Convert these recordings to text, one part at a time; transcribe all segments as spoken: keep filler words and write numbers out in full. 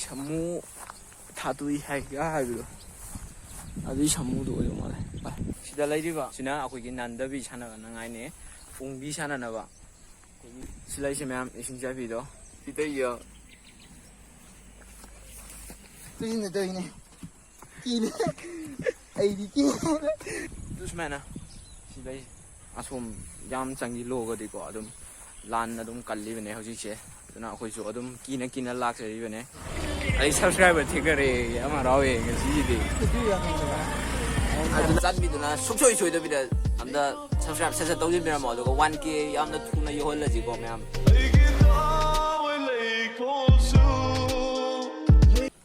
ꯁꯥꯃꯨ ꯊꯥꯇꯨꯏ ꯍꯥꯏꯒ ꯍꯥꯏꯕꯗꯣ, ꯑꯗꯨꯒꯤ ꯁꯥꯃꯨꯗꯣ ꯑꯣꯏꯗꯧ ꯃꯥꯜꯂꯦ꯫ ꯚꯥꯏ, ꯁꯤꯗ ꯂꯩꯔꯤꯕ ꯁꯤꯅ ꯑꯩꯈꯣꯏꯒꯤ ꯅꯥꯟꯗꯕꯤ ꯁꯥꯟꯅꯅꯉꯥꯏꯅꯦ, ꯄꯨꯡꯕꯤ ꯁꯥꯟꯅꯅꯕ꯫ ꯑꯩꯈꯣꯏꯒꯤ ꯁꯤ ꯂꯩꯁꯦ ꯃꯌꯥꯝ, ꯏꯁꯤꯡ ꯆꯥꯏꯕꯤꯗꯣ꯫ ꯁꯤꯗꯩ ꯌꯣ꯫ ꯇꯨꯏꯅ ꯇꯧꯏꯅꯦ꯫ ꯀꯤꯅꯦ꯫ ꯑꯩꯗꯤ ꯀꯤ꯫ ꯑꯗꯨ ꯁꯨꯃꯥꯏꯅ ꯁꯤꯗꯩ ꯑꯁꯣꯝ ꯌꯥꯝ ꯆꯪꯁꯤꯜꯂꯨꯔꯒꯗꯤꯀꯣ, ꯑꯗꯨꯝ ꯂꯥꯟ ꯑꯗꯨꯝ ꯀꯜꯂꯤꯕꯅꯦ ꯍꯧꯖꯤꯛꯁꯦ꯫ ꯑꯗꯨꯅ ꯑꯩꯈꯣꯏꯁꯨ ꯑꯗꯨꯝ ꯀꯤꯅ ꯀꯤꯅ ꯂꯥꯛꯆꯔꯤꯕꯅꯦ꯫ ꯑꯩ subscriber ꯊꯤꯈꯔꯦ, ꯌꯥꯝ ꯍꯔꯥꯎꯋꯦ ꯉꯁꯤꯒꯤꯗꯤ꯫ ꯑꯗꯨ ꯆꯥꯟꯕꯤꯗꯨꯅ ꯁꯨꯡꯁꯣꯏ ꯁꯣꯏꯗꯕꯤꯗ ꯑꯝꯇ subscribe ꯁꯠ ꯁꯠ ꯇꯧꯁꯤꯟꯕꯤꯔꯝꯃꯣ, ꯑꯗꯨꯒ one K ꯌꯥꯝꯅ ꯊꯨꯅ ꯌꯧꯍꯜꯂꯁꯤꯀꯣ ꯃꯌꯥꯝ꯫ ꯑꯩꯒꯤ ꯊꯋꯥꯏ ꯂꯩꯈꯣꯜꯁꯨ꯫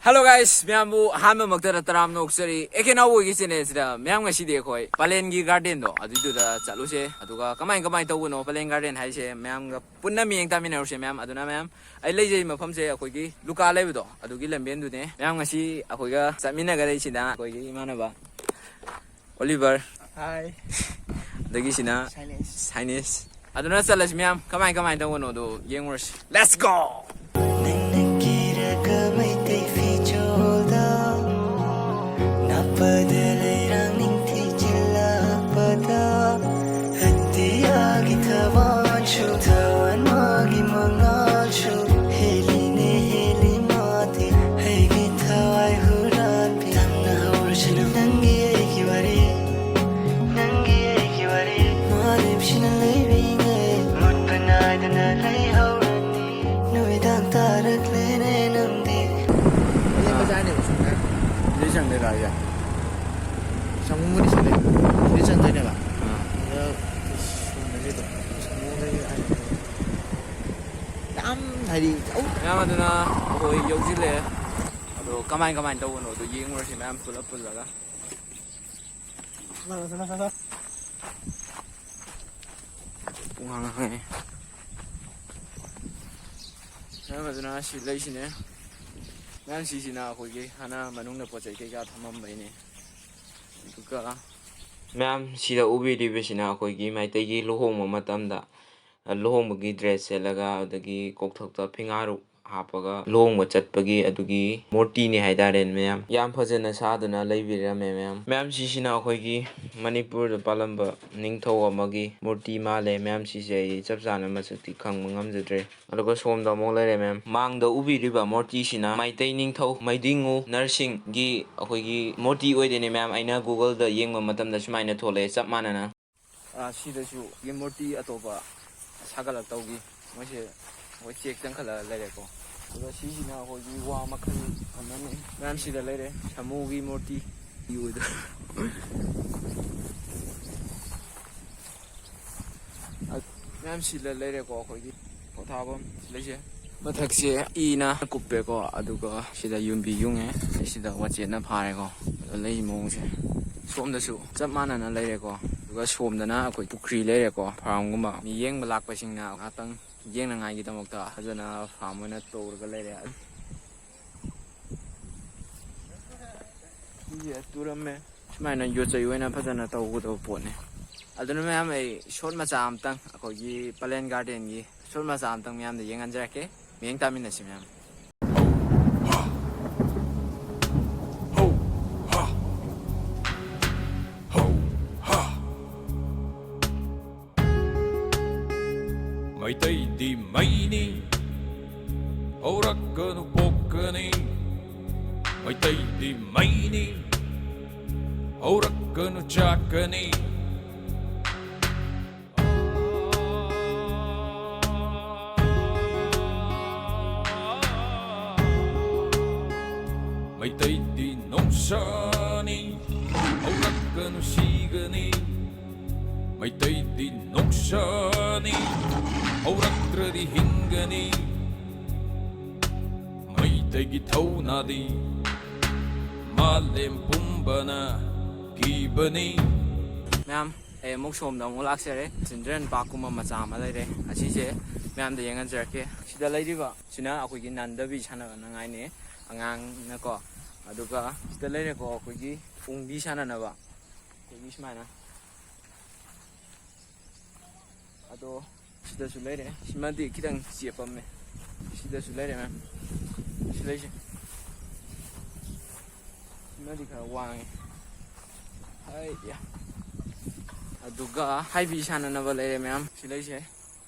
Hello guys, ꯃꯌꯥꯝꯕꯨ ꯑꯍꯥꯟꯕꯃꯛꯇꯗ ꯇꯔꯥꯝꯅ ꯑꯣꯛꯆꯔꯤ꯫ ꯑꯦ ꯀꯦ ꯅꯥꯎꯕꯣꯏꯒꯤ channel ꯁꯤꯗ ꯃꯌꯥꯝ ꯉꯁꯤꯗꯤ ꯑꯩꯈꯣꯏ ꯄꯂꯦꯟꯒꯤ garden ꯗꯣ ꯑꯗꯨꯏꯗꯨꯗ ꯆꯠꯂꯨꯁꯦ꯫ ꯑꯗꯨꯒ ꯀꯃꯥꯏ ꯀꯃꯥꯏꯅ ꯇꯧꯕꯅꯣ ꯄꯂꯦꯟ garden ꯍꯥꯏꯁꯦ ꯃꯌꯥꯝꯒ ꯄꯨꯟꯅ ꯃꯤꯠꯌꯦꯡ ꯇꯥꯃꯤꯟꯅꯔꯨꯁꯦ ꯃꯌꯥꯝ꯫ ꯑꯗꯨꯅ ꯃꯌꯥꯝ, ꯑꯩ ꯂꯩꯖꯔꯤ ꯃꯐꯝꯁꯦ ꯑꯩꯈꯣꯏꯒꯤ ꯂꯨꯀꯥ ꯂꯩꯕꯗꯣ ꯑꯗꯨꯒꯤ ꯂꯝꯕꯦꯟꯗꯨꯅꯦ꯫ ꯃꯌꯥꯝ ꯉꯁꯤ ꯑꯩꯈꯣꯏꯒ ꯆꯠꯃꯤꯟꯅꯒꯗꯣꯏꯁꯤꯅ ꯑꯩꯈꯣꯏꯒꯤ ꯏꯃꯥꯟꯅꯕ Oliver꯫ Hi꯫ ꯑꯗꯒꯤ ꯁꯤꯅ Silence꯫ Silence꯫ ꯑꯗꯨꯅ ꯆꯠꯂꯁꯤ ꯃꯌꯥꯝ, ꯀꯃꯥꯏ ꯀꯃꯥꯏꯅ ꯇꯧꯕꯅꯣꯗꯣ ꯌꯦꯡꯉꯨꯔꯁꯤ꯫ Let's go! ꯅꯪꯅ ꯀꯤꯔꯒ ꯃꯩꯇꯩ ꯐꯤꯖꯣꯜꯗ ꯅꯞꯄꯗ ꯂꯩꯔꯥꯡ ꯅꯤꯡꯊꯤꯖꯤꯜꯂꯛꯄꯗ ꯑꯇꯤꯌꯥꯒꯤ ꯊꯋꯥꯟꯁꯨ ꯊꯋꯥꯟ ꯃꯥꯒꯤ ꯃꯉꯥꯜꯁꯨ ꯍꯦꯜꯂꯤꯅꯦ ꯍꯦꯜꯂꯤ ꯃꯥꯗꯤ ꯑꯩꯒꯤ ꯊꯋꯥꯏ ꯍꯨꯔꯥꯟꯕꯤ꯫ ꯇꯝꯅ ꯍꯧꯔꯁꯅꯨ ꯅꯪꯒꯤ ꯑꯩꯒꯤ ꯋꯥꯔꯤ, ꯅꯪꯒꯤ ꯑꯩꯒꯤ ꯋꯥꯔꯤ꯫ ꯃꯥꯂꯦꯝꯁꯤꯅ ꯂꯩꯕꯤꯉꯩ ꯃꯨꯠꯄ ꯅꯥꯏꯗꯅ ꯂꯩꯍꯧꯔꯅꯤ꯫ ꯅꯨꯃꯤꯗꯥꯡ ꯇꯥꯔꯛꯂꯦꯅꯦ ꯅꯪꯗꯤ꯫ ꯕꯖꯥꯔꯅꯦꯕ ꯁꯨꯝ ꯍꯥꯏ꯫ ꯁꯤꯗꯩ ꯆꯪꯗꯣꯏꯔꯥ ꯑꯩꯁꯦ? ꯁꯪꯒꯣꯝꯕꯨꯗꯤ ꯁꯤꯗꯩ꯫ ꯁꯤꯗꯩ ꯆꯪꯗꯣꯏꯅꯦꯕ꯫ ꯑꯥ꯫ ꯑꯗ ꯁꯨꯝ ꯂꯩꯔꯤꯗꯣ꯫ ꯁꯪꯒꯣꯝ ꯂꯩꯔꯤ ꯍꯥꯏ꯫ ꯌꯥꯝ ꯍꯥꯏꯗꯤ ꯌꯥꯝ ꯃꯌꯥꯝ ꯑꯗꯨꯅ ꯑꯩꯈꯣꯏ ꯌꯧꯁꯤꯜꯂꯛꯑꯦ꯫ ꯑꯗꯣ ꯀꯃꯥꯏ ꯀꯃꯥꯏꯅ ꯇꯧꯕꯅꯣꯗꯣ ꯌꯦꯡꯉꯨꯔꯁꯤ ꯃꯌꯥꯝ ꯄꯨꯂꯞ ꯄꯨꯜꯂꯒ꯫ ꯄꯨꯡ ꯍꯥꯡ ꯍꯥꯡꯉꯦ꯫ ꯃꯌꯥꯝ ꯑꯗꯨꯅ ꯁꯤ ꯂꯩꯁꯤꯅꯦ꯫ ꯃꯌꯥꯝ ꯁꯤꯁꯤꯅ ꯑꯩꯈꯣꯏꯒꯤ ꯍꯥꯟꯅ ꯃꯅꯨꯡꯗ ꯄꯣꯠ ꯆꯩ ꯀꯩꯀꯥ ꯊꯝꯃꯝꯕꯩꯅꯦ꯫ ꯑꯗꯨꯒ ꯃꯌꯥꯝ ꯁꯤꯗ ꯎꯕꯤꯔꯤꯕꯁꯤꯅ ꯑꯩꯈꯣꯏꯒꯤ ꯃꯩꯇꯩꯒꯤ ꯂꯨꯍꯣꯡꯕ ꯃꯇꯝꯗ ꯂꯨꯍꯣꯡꯕꯒꯤ dress ꯁꯦꯠꯂꯒ ꯑꯗꯒꯤ ꯀꯣꯛꯊꯛꯇ ꯐꯤꯉꯥꯔꯨꯛ ꯍꯥꯞꯄꯒ ꯂꯨꯍꯣꯡꯕ ꯆꯠꯄꯒꯤ ꯑꯗꯨꯒꯤ ꯃꯨꯔꯇꯤꯅꯤ ꯍꯥꯏꯇꯥꯔꯦꯅꯦ ꯃꯌꯥꯝ꯫ ꯌꯥꯝ ꯐꯖꯅ ꯁꯥꯗꯨꯅ ꯂꯩꯕꯤꯔꯝꯃꯦ ꯃꯌꯥꯝ꯫ ꯃꯌꯥꯝ, ꯁꯤꯁꯤꯅ ꯑꯩꯈꯣꯏꯒꯤ ꯃꯅꯤꯄꯨꯔꯗ ꯄꯥꯜꯂꯝꯕ ꯅꯤꯡꯊꯧ ꯑꯃꯒꯤ ꯃꯨꯔꯇꯤ ꯃꯥꯜꯂꯦ ꯃꯌꯥꯝ꯫ ꯁꯤꯁꯦ ꯑꯩ ꯆꯞ ꯆꯥꯅ ꯃꯁꯛꯇꯤ ꯈꯪꯕ ꯉꯝꯖꯗ꯭ꯔꯦ꯫ ꯑꯗꯨꯒ ꯁꯣꯝꯗ ꯑꯃꯨꯛ ꯂꯩꯔꯦ ꯃꯌꯥꯝ꯫ ꯃꯥꯡꯗ ꯎꯕꯤꯔꯤꯕ ꯃꯨꯔꯇꯤꯁꯤꯅ ꯃꯩꯇꯩ ꯅꯤꯡꯊꯧ ꯃꯩꯗꯤꯡꯉꯨ ꯅꯔꯁꯤꯡꯒꯤ ꯑꯩꯈꯣꯏꯒꯤ ꯃꯨꯔꯇꯤ ꯑꯣꯏꯗꯣꯏꯅꯦ ꯃꯌꯥꯝ꯫ ꯑꯩꯅ Google-ꯗ ꯌꯦꯡꯕ ꯃꯇꯝꯗ ꯁꯨꯃꯥꯏꯅ ꯊꯣꯛꯂꯛꯑꯦ ꯆꯞ ꯃꯥꯟꯅꯅ꯫ ꯑꯥ, ꯁꯤꯗꯁꯨ ꯃꯨꯔꯇꯤ ꯑꯇꯣꯞꯄ ꯁꯥꯒꯠꯂꯛꯇꯧꯒꯤ ꯃꯣꯏꯁꯦ ꯑꯩꯈꯣꯏ ꯆꯦꯛ ꯆꯪꯈꯠꯂꯒ ꯂꯩꯔꯦꯀꯣ꯫ ꯑꯗꯨꯒ ꯁꯤꯁꯤꯅ ꯑꯩꯈꯣꯏꯒꯤ ꯋꯥ ꯃꯈꯜ ꯑꯃꯅꯤ꯫ ꯃꯌꯥꯝ ꯁꯤꯗ ꯂꯩꯔꯦ ꯁꯥꯃꯨꯒꯤ ꯃꯨꯔꯇꯤ꯫ ꯏ ꯑꯣꯏꯗꯣꯏ꯫ ꯃꯌꯥꯝ ꯁꯤꯗ ꯂꯩꯔꯦꯀꯣ ꯑꯩꯈꯣꯏꯒꯤ ꯄꯣꯊꯥꯐꯝ ꯂꯩꯁꯦ꯫ ꯃꯊꯛꯁꯦ ꯏꯅ ꯀꯨꯞꯄꯦꯀꯣ, ꯑꯗꯨꯒ ꯁꯤꯗ ꯌꯨꯝꯕꯤ ꯌꯨꯡꯉꯦ, ꯁꯤꯗ ꯋꯥꯆꯦꯠꯅ ꯐꯥꯔꯦꯀꯣ꯫ ꯑꯗꯣ ꯂꯩ ꯃꯑꯣꯡꯁꯦ ꯁꯣꯝꯗꯁꯨ ꯆꯞ ꯃꯥꯟꯅꯅ ꯂꯩꯔꯦꯀꯣ꯫ ꯑꯗꯨꯒ ꯁꯣꯝꯗꯅ ꯑꯩꯈꯣꯏ ꯄꯨꯈ꯭ꯔꯤ ꯂꯩꯔꯦꯀꯣ, ꯐꯥꯔꯝꯒꯨꯝꯕ꯫ ꯃꯤ ꯌꯦꯡꯕ ꯂꯥꯛꯄꯁꯤꯡꯅ ꯉꯥꯏꯍꯥꯛꯇꯪ ꯌꯦꯡꯅꯉꯥꯏꯒꯤꯗꯃꯛꯇ ꯐꯖꯅ ꯐꯥꯔꯝ ꯑꯣꯏꯅ ꯇꯧꯔꯒ ꯂꯩꯔꯦ꯫ ꯁꯤꯁꯦ ꯇꯨꯔꯝꯃꯦ꯫ ꯁꯨꯃꯥꯏꯅ ꯌꯣꯠ ꯆꯩ ꯑꯣꯏꯅ ꯐꯖꯅ ꯇꯧꯒꯗꯕ ꯄꯣꯠꯅꯤ꯫ ꯑꯗꯨꯅ ꯃꯌꯥꯝ, ꯑꯩ ꯁꯣꯠ ꯃꯆꯥ ꯑꯝꯇꯪ, ꯑꯩꯈꯣꯏꯒꯤ ꯄꯂꯦꯟ ꯒꯥꯔꯗꯦꯟꯒꯤ ꯁꯣꯠ ꯃꯆꯥ ꯑꯝꯇꯪ ꯃꯌꯥꯝꯗ ꯌꯦꯡꯍꯟꯖꯔꯛꯀꯦ꯫ ꯃꯤꯠꯌꯦꯡ ꯇꯥꯃꯤꯟꯅꯁꯤ ꯃꯌꯥꯝ꯫ ꯃꯩꯇꯩꯗꯤ ꯃꯩꯅꯤ, ꯍꯧꯔꯛꯀꯅꯨ ꯄꯣꯛꯀꯅꯤ꯫ ꯃꯩꯇꯩꯗꯤ ꯃꯩꯅꯤ, ꯍꯧꯔꯛꯀꯅꯨ ꯆꯥꯛꯀꯅꯤ꯫ ꯃꯩꯇꯩꯗꯤ ꯅꯣꯡꯁꯥꯅꯤ, ꯍꯧꯔꯛꯀꯅꯨ ꯁꯤꯒꯅꯤ꯫ ꯃꯩꯇꯩꯗꯤ ꯅꯣꯡꯁꯥꯅꯤ, ꯍꯧꯔꯛꯇ꯭ꯔꯗꯤ ꯍꯤꯡꯒꯅꯤ꯫ ꯃꯩꯇꯩꯒꯤ ꯊꯧꯅꯥꯗꯤ ꯃꯥꯂꯦꯝ ꯄꯨꯝꯕꯅ ꯀꯤꯕꯅꯤ꯫ ꯃꯌꯥꯝ, ꯑꯩ ꯑꯃꯨꯛ ꯁꯣꯝꯗ ꯑꯃꯨꯛ ꯂꯥꯛꯆꯔꯦ꯫ ꯆꯤꯜꯗ꯭ꯔꯦꯟ ꯄꯥꯔꯛꯀꯨꯝꯕ ꯃꯆꯥ ꯑꯃ ꯂꯩꯔꯦ꯫ ꯑꯁꯤꯁꯦ ꯃꯌꯥꯝꯗ ꯌꯦꯡꯍꯟꯖꯔꯛꯀꯦ꯫ ꯁꯤꯗ ꯂꯩꯔꯤꯕ ꯁꯤꯅ ꯑꯩꯈꯣꯏꯒꯤ ꯅꯥꯟꯗꯕꯤ ꯁꯥꯟꯅꯅꯉꯥꯏꯅꯦ, ꯑꯉꯥꯡꯅꯀꯣ꯫ ꯑꯗꯨꯒ ꯁꯤꯗ ꯂꯩꯔꯦꯀꯣ ꯑꯩꯈꯣꯏꯒꯤ ꯎꯪꯕꯤ ꯁꯥꯟꯅꯅꯕ꯫ ꯑꯩꯈꯣꯏꯒꯤ ꯁꯨꯃꯥꯏꯅ꯫ ꯑꯗꯣ ꯁꯤꯗꯁꯨ ꯂꯩꯔꯦ꯫ ꯁꯤꯃꯗꯤ ꯈꯤꯇꯪ ꯆꯦꯞꯄꯝꯃꯦ꯫ ꯁꯤꯗꯁꯨ ꯂꯩꯔꯦ, ꯃꯌꯥꯝ꯫ ꯁꯤ ꯂꯩꯁꯦ꯫ ꯁꯤꯃꯗꯤ ꯈꯔ ꯋꯥꯡꯉꯦ꯫ ꯍꯥꯏ, ꯌꯥ꯫ ꯑꯗꯨꯒ ꯍꯥꯏꯕꯤ ꯁꯥꯟꯅꯅꯕ ꯂꯩꯔꯦ, ꯃꯌꯥꯝ꯫ ꯁꯤ ꯂꯩꯁꯦ꯫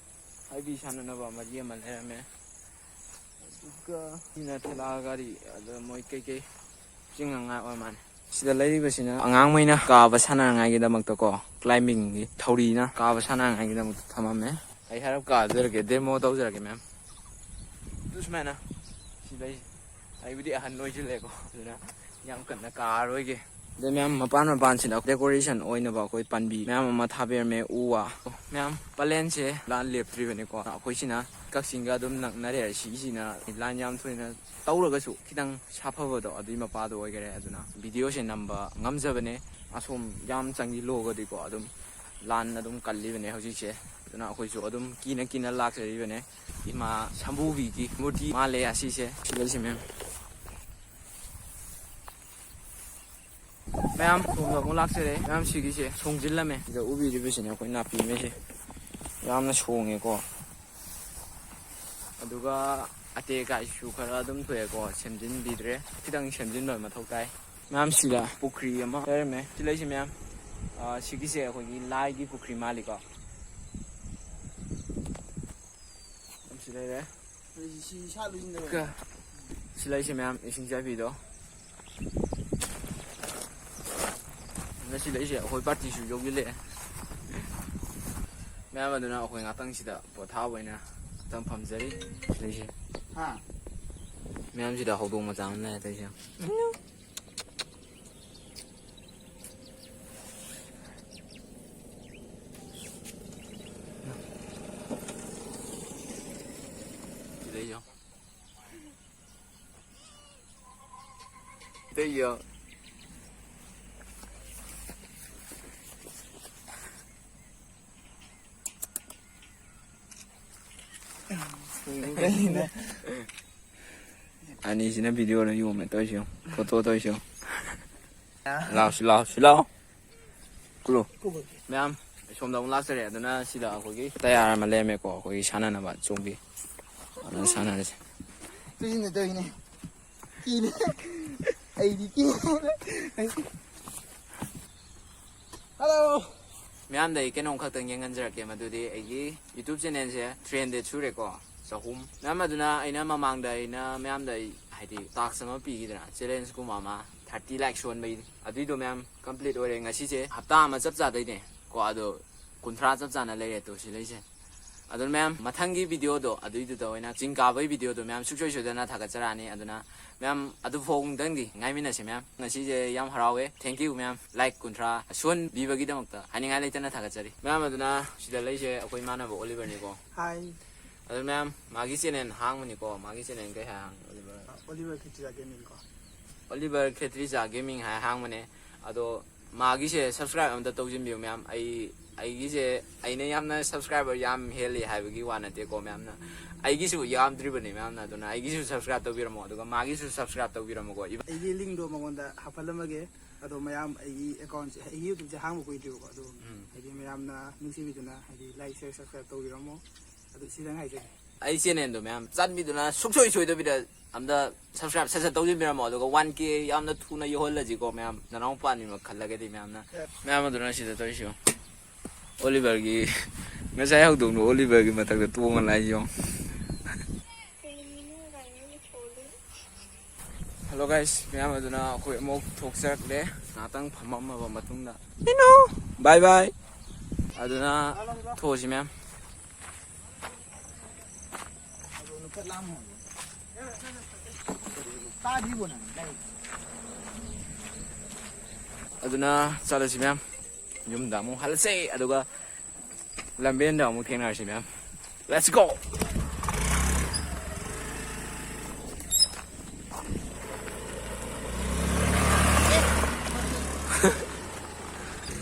ꯍꯥꯏꯕꯤ ꯁꯥꯟꯅꯅꯕ ꯃꯔꯤ ꯑꯃ ꯂꯩꯔꯝꯃꯦ꯫ ꯑꯗꯨꯒ ꯁꯤꯅ ꯊꯦꯂꯥ ꯒꯥꯔꯤ, ꯑꯗ ꯃꯣꯏ ꯀꯩꯀꯩ ꯆꯤꯡꯉꯉꯥꯏ ꯑꯣꯏ ꯃꯥꯜꯂꯦ꯫ ꯁꯤꯗ ꯂꯩꯔꯤꯕꯁꯤꯅ ꯑꯉꯥꯡꯃꯩꯅ ꯀꯥꯕ ꯁꯥꯟꯅꯉꯥꯏꯒꯤꯗꯃꯛꯇꯀꯣ, ꯀ꯭ꯂꯥꯏꯝꯕꯤꯡꯒꯤ ꯊꯧꯔꯤꯅ ꯀꯥꯕ ꯁꯥꯟꯅꯉꯥꯏꯒꯤꯗꯃꯛꯇ ꯊꯝꯃꯝꯃꯦ꯫ ꯑꯩ ꯍꯥꯏꯔꯞ ꯀꯥꯖꯔꯒꯦ, ꯗꯦꯃꯣ ꯇꯧꯖꯔꯒꯦ, ꯃꯌꯥꯝ꯫ ꯑꯗꯨ ꯁꯨꯃꯥꯏꯅ ꯁꯤ ꯂꯩ꯫ ꯑꯩꯕꯨꯗꯤ ꯑꯍꯟ ꯑꯣꯏꯁꯤꯜꯂꯦꯀꯣ, ꯑꯗꯨꯅ ꯌꯥꯝ ꯀꯟꯅ ꯀꯥꯔꯣꯏꯒꯦ꯫ ꯑꯗꯩ ꯃꯌꯥꯝ, ꯃꯄꯥꯟ ꯃꯄꯥꯟꯁꯤꯗ ꯗꯦꯀꯣꯔꯦꯁꯟ ꯑꯣꯏꯅꯕ ꯑꯩꯈꯣꯏ ꯄꯥꯝꯕꯤ ꯃꯌꯥꯝ ꯑꯃ ꯊꯥꯕꯤꯔꯝꯃꯦ, ꯎ ꯋꯥ꯫ ꯃꯌꯥꯝ, ꯄꯂꯦꯟꯁꯦ ꯂꯥꯟ ꯂꯦꯞꯇ꯭ꯔꯤꯕꯅꯤꯀꯣ꯫ ꯑꯩꯈꯣꯏꯁꯤꯅ ꯀꯛꯆꯤꯡꯒ ꯑꯗꯨꯝ ꯅꯛꯅꯔꯦ꯫ ꯁꯤꯁꯤꯅ ꯂꯥꯟ ꯌꯥꯝ ꯊꯣꯏꯅ ꯇꯧꯔꯒꯁꯨ ꯈꯤꯇꯪ ꯁꯥꯐꯕꯗꯣ ꯑꯗꯨꯏ ꯃꯄꯥꯗꯣ ꯑꯣꯏꯈꯔꯦ꯫ ꯑꯗꯨꯅ ꯚꯤꯗꯤꯑꯣꯁꯦ ꯅꯝꯕ ꯉꯝꯖꯕꯅꯦ꯫ ꯑꯁꯣꯝ ꯌꯥꯝ ꯆꯪꯁꯤꯜꯂꯨꯔꯒꯗꯤꯀꯣ, ꯑꯗꯨꯝ ꯂꯥꯟ ꯑꯗꯨꯝ ꯀꯜꯂꯤꯕꯅꯦ ꯍꯧꯖꯤꯛꯁꯦ꯫ ꯑꯗꯨꯅ ꯑꯩꯈꯣꯏꯁꯨ ꯑꯗꯨꯝ ꯀꯤꯅ ꯀꯤꯅ ꯂꯥꯛꯆꯔꯤꯕꯅꯦ꯫ ꯏꯃꯥ ꯁꯝꯕꯨꯕꯤꯒꯤ ꯃꯨꯔꯇꯤ ꯃꯥꯜꯂꯦ ꯑꯁꯤꯁꯦ꯫ ꯁꯤ ꯂꯩꯁꯦ, ꯃꯌꯥꯝ꯫ ꯃꯌꯥꯝ, ꯁꯣꯝꯗ ꯑꯃꯨꯛ ꯂꯥꯛꯆꯔꯦ꯫ ꯃꯌꯥꯝ, ꯁꯤꯒꯤꯁꯦ ꯁꯣꯡꯖꯤꯜꯂꯝꯃꯦ꯫ ꯁꯤꯗ ꯎꯕꯤꯔꯤꯕꯁꯤꯅꯦ ꯑꯩꯈꯣꯏ ꯅꯥꯄꯤ ꯑꯃꯁꯦ꯫ ꯌꯥꯝꯅ ꯁꯣꯡꯉꯦꯀꯣ꯫ ꯑꯗꯨꯒ ꯑꯇꯦꯛ ꯑꯀꯥꯏꯁꯨ ꯈꯔ ꯑꯗꯨꯝ ꯊꯣꯛꯑꯦꯀꯣ, ꯁꯦꯝꯖꯤꯟꯕꯤꯗ꯭ꯔꯦ꯫ ꯈꯤꯇꯪ ꯁꯦꯝꯖꯤꯟꯕ ꯃꯊꯧ ꯇꯥꯏ꯫ ꯃꯌꯥꯝ, ꯁꯤꯗ ꯄꯨꯈ꯭ꯔꯤ ꯑꯃ ꯂꯩꯔꯝꯃꯦ꯫ ꯁꯤ ꯂꯩꯁꯤ, ꯃꯌꯥꯝ꯫ ꯑ, ꯁꯤꯒꯤꯁꯦ ꯑꯩꯈꯣꯏꯒꯤ ꯂꯥꯏꯒꯤ ꯄꯨꯈ꯭ꯔꯤ ꯃꯥꯜꯂꯤꯀꯣ꯫ ꯁꯤ ꯂꯩꯔꯦ꯫ ꯁꯤ ꯁꯥꯠꯂꯤꯁꯤꯅ ꯀ-, ꯁꯤ ꯂꯩꯁꯦ, ꯃꯌꯥꯝ, ꯏꯁꯤꯡ ꯆꯥꯏꯕꯤꯗꯣ꯫ ꯑꯗꯨꯅ ꯁꯤ ꯂꯩꯁꯦ, ꯑꯩꯈꯣꯏ ꯄꯥꯔꯇꯤꯁꯨ ꯌꯧꯁꯤꯜꯂꯛꯑꯦ꯫ ꯃꯌꯥꯝ, ꯑꯗꯨꯅ ꯑꯩꯈꯣꯏ ꯉꯥꯛꯇꯪꯁꯤꯗ ꯄꯣꯊꯥꯕ ꯑꯣꯏꯅ ꯉꯥꯛꯇꯪ ꯐꯝꯖꯔꯤ꯫ ꯁꯤ ꯂꯩꯁꯦ꯫ ꯍꯥ? ꯃꯌꯥꯝꯁꯤꯗ ꯍꯧꯗꯣꯡ ꯃꯆꯥ ꯑꯃ ꯂꯩꯔꯦ ꯇꯧꯔꯤꯁꯦ꯫ ꯁꯤꯗꯩ ꯌꯦꯡꯉꯣ꯫ ꯁꯤꯗꯩ ꯌꯦꯡꯉꯣ꯫ ꯑꯅꯤꯁꯤꯅ ꯚꯤꯗꯤꯑꯣꯗ ꯌꯣꯝꯃꯦ ꯇꯧꯔꯤꯁꯦ ꯌꯦꯡꯉꯣ꯫ ꯐꯣꯇꯣ ꯇꯧꯔꯤꯁꯦ ꯌꯦꯡꯉꯣ꯫ ꯂꯥꯎ, ꯁꯤ ꯂꯥꯎ, ꯁꯤ ꯂꯥꯎ꯫ ꯀꯨꯂꯨ꯫ ꯃꯌꯥꯝ, ꯑꯩ ꯁꯣꯝꯗ ꯑꯃꯨꯛ ꯂꯥꯛꯆꯔꯦ꯫ ꯑꯗꯨꯅ ꯁꯤꯗ ꯑꯩꯈꯣꯏꯒꯤ ꯇꯌꯥꯔ ꯑꯃ ꯂꯩꯔꯝꯃꯦꯀꯣ, ꯑꯩꯈꯣꯏꯒꯤ ꯁꯥꯟꯅꯅꯕ ꯆꯣꯡꯕꯤ꯫ ꯁꯥꯟꯅꯔꯁꯦ꯫ ꯇꯨꯏꯁꯤꯟꯅ ꯇꯧꯔꯤꯅꯦ꯫ ꯀꯤꯅꯦ꯫ ꯑꯩꯗꯤ ꯀꯤꯅꯦ꯫ ꯍꯜꯂꯣ꯫ ꯃꯌꯥꯝꯗ ꯑꯩ ꯀꯩꯅꯣꯝ ꯈꯛꯇꯪ ꯌꯦꯡꯍꯟꯖꯔꯛꯀꯦ꯫ ꯃꯗꯨꯗꯤ ꯑꯩꯒꯤ YouTube channelꯁꯦ three hundred ꯁꯨꯔꯦꯀꯣ꯫ ꯆꯍꯨꯝ꯫ ꯃꯌꯥꯝ ꯑꯗꯨꯅ ꯑꯩꯅ ꯃꯃꯥꯡꯗ ꯑꯩꯅ ꯃꯌꯥꯝꯗ ꯑꯩ ꯍꯥꯏꯗꯤ task ꯑꯃ ꯄꯤꯈꯤꯗꯅ, challengeꯀꯨꯝꯕ ꯑꯃ, thirty like ꯁꯨꯍꯟꯕꯩ꯫ ꯑꯗꯨꯏꯗꯣ ꯃꯌꯥꯝ complete ꯑꯣꯏꯔꯦ꯫ ꯉꯁꯤꯁꯦ ꯍꯞꯇꯥ ꯑꯃ ꯆꯞ ꯆꯥꯗꯣꯏꯅꯦ ꯀꯣ꯫ ꯑꯗꯣ ꯀꯨꯟꯊ꯭ꯔꯥ ꯆꯞ ꯆꯥꯅ ꯂꯩꯔꯦ ꯇꯣ ꯁꯤ ꯂꯩꯁꯦ꯫ ꯑꯗꯨꯅ ꯃꯌꯥꯝ ꯃꯊꯪꯒꯤ videoꯗꯣ ꯑꯗꯨꯏꯗꯨꯗ ꯑꯣꯏꯅ ꯆꯤꯡ ꯀꯥꯕꯒꯤ videoꯗꯣ ꯃꯌꯥꯝ ꯁꯨꯡꯁꯣꯏ ꯁꯣꯏꯗꯅ ꯊꯥꯒꯠꯆꯔꯛꯑꯅꯤ꯫ ꯑꯗꯨꯅ ꯃꯌꯥꯝ ꯑꯗꯨ ꯐꯥꯎꯕꯗꯪꯗꯤ ꯉꯥꯏꯃꯤꯟꯅꯁꯦ ꯃꯌꯥꯝ꯫ ꯉꯁꯤꯁꯦ ꯌꯥꯝ ꯍꯔꯥꯎꯋꯦ꯫ Thank you ꯃꯌꯥꯝ꯫ Like ꯀꯨꯟꯊ꯭ꯔꯥ ꯁꯨꯍꯟꯕꯤꯕꯒꯤꯗꯃꯛꯇ ꯍꯥꯏꯅꯤꯡꯉꯥꯏ ꯂꯩꯇꯅ ꯊꯥꯒꯠꯆꯔꯤ ꯃꯌꯥꯝ꯫ ꯑꯗꯨꯅ ꯁꯤꯗ ꯂꯩꯁꯦ ꯑꯩꯈꯣꯏ ꯏꯃꯥꯟꯅꯕ Oliverꯅꯤꯀꯣ꯫ Hi꯫ ꯑꯗꯨ ꯃꯌꯥꯝ ꯃꯥꯒꯤ channel ꯍꯥꯡꯕꯅꯤꯀꯣ꯫ ꯃꯥꯒꯤ channel ꯀꯩ ꯍꯥꯏ ꯍꯥꯡ Oliver? Oliver Khetricha Gaming ꯀꯣ꯫ Oliver Khetricha Gaming ꯍꯥꯏ ꯍꯥꯡꯕꯅꯦ꯫ ꯑꯗꯣ ꯃꯥꯒꯤꯁꯦ subscribe ꯑꯝꯇ ꯇꯧꯁꯤꯟꯕꯤꯌꯨ ꯃꯌꯥꯝ꯫ ꯑꯩ, ꯑꯩꯒꯤꯁꯦ ꯑꯩꯅ ꯌꯥꯝꯅ subscriber ꯌꯥꯝ ꯍꯦꯜꯂꯤ ꯍꯥꯏꯕꯒꯤ ꯋꯥ ꯅꯠꯇꯦꯀꯣ ꯃꯌꯥꯝꯅ꯫ ꯑꯩꯒꯤꯁꯨ ꯌꯥꯝꯗ꯭ꯔꯤꯕꯅꯤ ꯃꯌꯥꯝꯅ꯫ ꯑꯗꯨꯅ ꯑꯩꯒꯤꯁꯨ subscribe ꯇꯧꯕꯤꯔꯝꯃꯣ, ꯑꯗꯨꯒ ꯃꯥꯒꯤꯁꯨ subscribe ꯇꯧꯕꯤꯔꯝꯃꯣꯀꯣ꯫ ꯏꯕ- ꯑꯩꯒꯤ linkꯗꯣ ꯃꯉꯣꯟꯗ ꯍꯥꯞꯍꯜꯂꯝꯃꯒꯦ꯫ ꯑꯗꯣ ꯃꯌꯥꯝ ꯑꯩꯒꯤ accountꯁꯦ, ꯑꯩꯒꯤ YouTubeꯁꯦ ꯍꯥꯡꯕ ꯀꯨꯏꯗ꯭ꯔꯤꯕꯀꯣ꯫ ꯑꯗꯣ ꯎꯝ꯫ ꯍꯥꯏꯗꯤ ꯃꯌꯥꯝꯅ ꯅꯨꯡꯁꯤꯕꯤꯗꯨꯅ ꯍꯥꯏꯗꯤ like, share, subscribe ꯇꯧꯕꯤꯔꯝꯃꯣ꯫ ꯑꯗꯨ ꯁꯤꯗꯪ ꯍꯥꯏꯖꯒꯦ꯫ ꯑꯩ channelꯗꯣ ꯃꯌꯥꯝ ꯆꯥꯟꯕꯤꯗꯨꯅ ꯁꯨꯡꯁꯣꯏ ꯁꯣꯏꯗꯕꯤꯗ ꯑꯝꯇ subscribe ꯁꯠ ꯁꯠ ꯇꯧꯁꯤꯟꯕꯤꯔꯝꯃꯣ꯫ ꯑꯗꯨꯒ one K ꯌꯥꯝꯅ ꯊꯨꯅ ꯌꯧꯍꯜꯂꯁꯤꯀꯣ ꯃꯌꯥꯝ꯫ ꯅꯅꯥꯎꯄꯥꯅꯤꯃꯛ ꯈꯜꯂꯒꯗꯤ ꯃꯌꯥꯝꯅ꯫ ꯃꯌꯥꯝ ꯑꯗꯨꯅ ꯁꯤꯗ ꯇꯧꯔꯤꯁꯤ ꯌꯦꯡꯉꯣ꯫ Oliverꯒꯤ, ꯉꯁꯥꯏ ꯍꯧꯗꯣꯡꯗꯣ Oliverꯒꯤ ꯃꯊꯛꯇ ꯇꯣꯡꯉ ꯂꯥꯛꯏ ꯌꯦꯡꯉꯣ꯫ Hello guys, ꯃꯌꯥꯝ ꯑꯗꯨꯅ ꯑꯩꯈꯣꯏ ꯑꯃꯨꯛ ꯊꯣꯛꯆꯔꯛꯂꯦ꯫ ꯉꯥꯛꯇꯪ ꯐꯝꯃꯝꯃꯕ ꯃꯇꯨꯡꯗ꯫ Bye bye꯫ ꯑꯗꯨꯅ ꯊꯣꯛꯑꯁꯤ ꯃꯌꯥꯝ꯫ ꯑꯗꯨꯅ ꯆꯠꯂꯁꯤ ꯃꯌꯥꯝ꯫ ꯌꯨꯝꯗ ꯑꯃꯨꯛ ꯍꯜꯂꯁꯦ, ꯑꯗꯨꯒ ꯂꯝꯕꯦꯟꯗ ꯑꯃꯨꯛ ꯊꯦꯡꯅꯔꯁꯤ ꯃꯌꯥꯝ꯫ Let's go!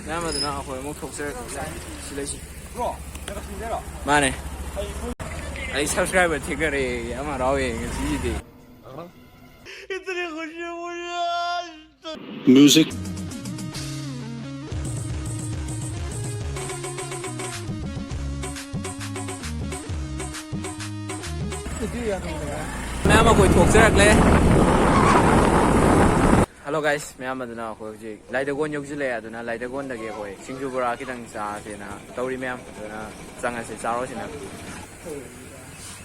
ꯃꯌꯥꯝ ꯑꯗꯨꯅ ꯑꯩꯈꯣꯏ ꯑꯃꯨꯛ ꯊꯣꯛꯆꯔꯛꯂꯦ꯫ ꯁꯤ ꯂꯩꯁꯤ꯫ ꯃꯥꯅꯦ꯫ ꯑꯩ subscriber ꯊꯦꯡꯅꯔꯦ꯫ ꯌꯥꯝ ꯍꯔꯥꯎꯋꯦ ꯉꯁꯤꯒꯤꯗꯤ꯫ Music. ꯑꯃ ꯀꯣꯏꯊꯣꯛꯆꯔꯛꯂꯦ꯫ Hello guys, ꯃꯌꯥꯝ, ꯑꯗꯨꯅ ꯑꯩꯈꯣꯏ ꯍꯧꯖꯤꯛ ꯂꯥꯏꯗꯒꯣꯟ ꯌꯧꯁꯤꯜꯂꯛꯑꯦ꯫ ꯑꯗꯨꯅ ꯂꯥꯏꯗꯒꯣꯟꯗꯒꯤ ꯑꯩꯈꯣꯏ ꯁꯤꯡꯖꯨ ꯕꯣꯔꯥ ꯈꯤꯇꯪ ꯆꯥꯁꯦꯅ ꯇꯧꯔꯤ ꯃꯌꯥꯝ꯫ ꯑꯗꯨꯅ ꯆꯪꯉꯁꯦ, ꯆꯥꯔꯣꯁꯤꯅ꯫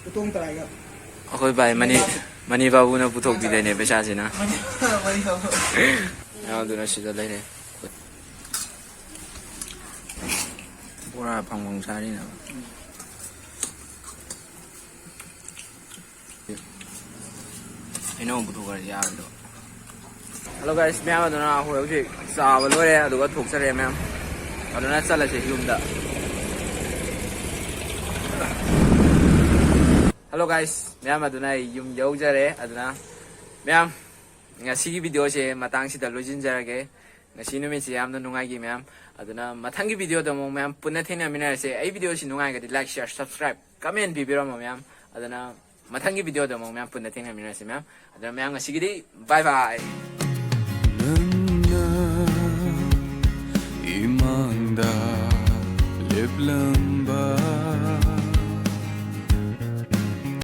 ꯎꯇꯣꯡ ꯇꯔꯥꯏꯒ꯫ ꯑꯩꯈꯣꯏ ꯚꯥꯏ ꯃꯅꯤ, ꯃꯅꯤ ꯕꯥꯕꯨꯅ ꯄꯨꯊꯣꯛꯄꯤꯗꯣꯏꯅꯦ ꯄꯩꯁꯥꯁꯤꯅ꯫ ꯃꯅꯤ ꯕꯥꯕꯨ꯫ ꯃꯌꯥꯝ ꯑꯗꯨꯅ ꯁꯤꯗ ꯂꯩꯔꯦ꯫ ꯕꯣꯔꯥ ꯐꯪꯐꯝ ꯁꯥꯔꯤꯅꯦꯕ꯫ ꯍꯩꯅꯧ ꯄꯨꯊꯣꯛꯈ꯭ꯔꯗꯤ ꯌꯥꯔꯣꯏꯗ꯭ꯔꯣ? Hello guys, ꯃꯌꯥꯝ, ꯑꯗꯨꯅ ꯑꯩꯈꯣꯏ ꯍꯧꯖꯤꯛ ꯆꯥꯕ ꯂꯣꯏꯔꯦ, ꯑꯗꯨꯒ ꯊꯣꯛꯆꯔꯦ ꯃꯌꯥꯝ꯫ ꯑꯗꯨꯅ ꯆꯠꯂꯁꯦ ꯌꯨꯝꯗ꯫ Hello guys, ꯃꯌꯥꯝ, ꯑꯗꯨꯅ ꯑꯩ ꯌꯨꯝ ꯌꯧꯖꯔꯦ꯫ ꯑꯗꯨꯅ ꯃꯌꯥꯝ, ꯉꯁꯤꯒꯤ videoꯁꯦ ꯃꯇꯥꯡꯁꯤꯗ ꯂꯣꯏꯁꯤꯟꯖꯔꯒꯦ꯫ ꯉꯁꯤ ꯅꯨꯃꯤꯠꯁꯤ ꯌꯥꯝꯅ ꯅꯨꯡꯉꯥꯏꯈꯤ ꯃꯌꯥꯝ꯫ ꯑꯗꯨꯅ ꯃꯊꯪꯒꯤ videoꯗ ꯑꯃꯨꯛ ꯃꯌꯥꯝ ꯄꯨꯟꯅ ꯊꯦꯡꯅꯃꯤꯟꯅꯔꯁꯦ꯫ ꯑꯩ videoꯁꯤ ꯅꯨꯡꯉꯥꯏꯔꯒꯗꯤ like, share, subscribe, comment ꯄꯤꯕꯤꯔꯝꯃꯣ ꯃꯌꯥꯝ꯫ ꯑꯗꯨꯅ ꯃꯊꯪꯒꯤ videoꯗ ꯑꯃꯨꯛ ꯃꯌꯥꯝ ꯄꯨꯟꯅ ꯊꯦꯡꯅꯃꯤꯟꯅꯔꯁꯦ ꯃꯌꯥꯝ꯫ ꯑꯗꯨꯅ ꯃꯌꯥꯝ ꯉꯁꯤꯒꯤꯗꯤ bye bye꯫ ꯅꯪꯅ ꯏꯃꯥꯡꯗ ꯂꯦꯞꯂꯝꯕ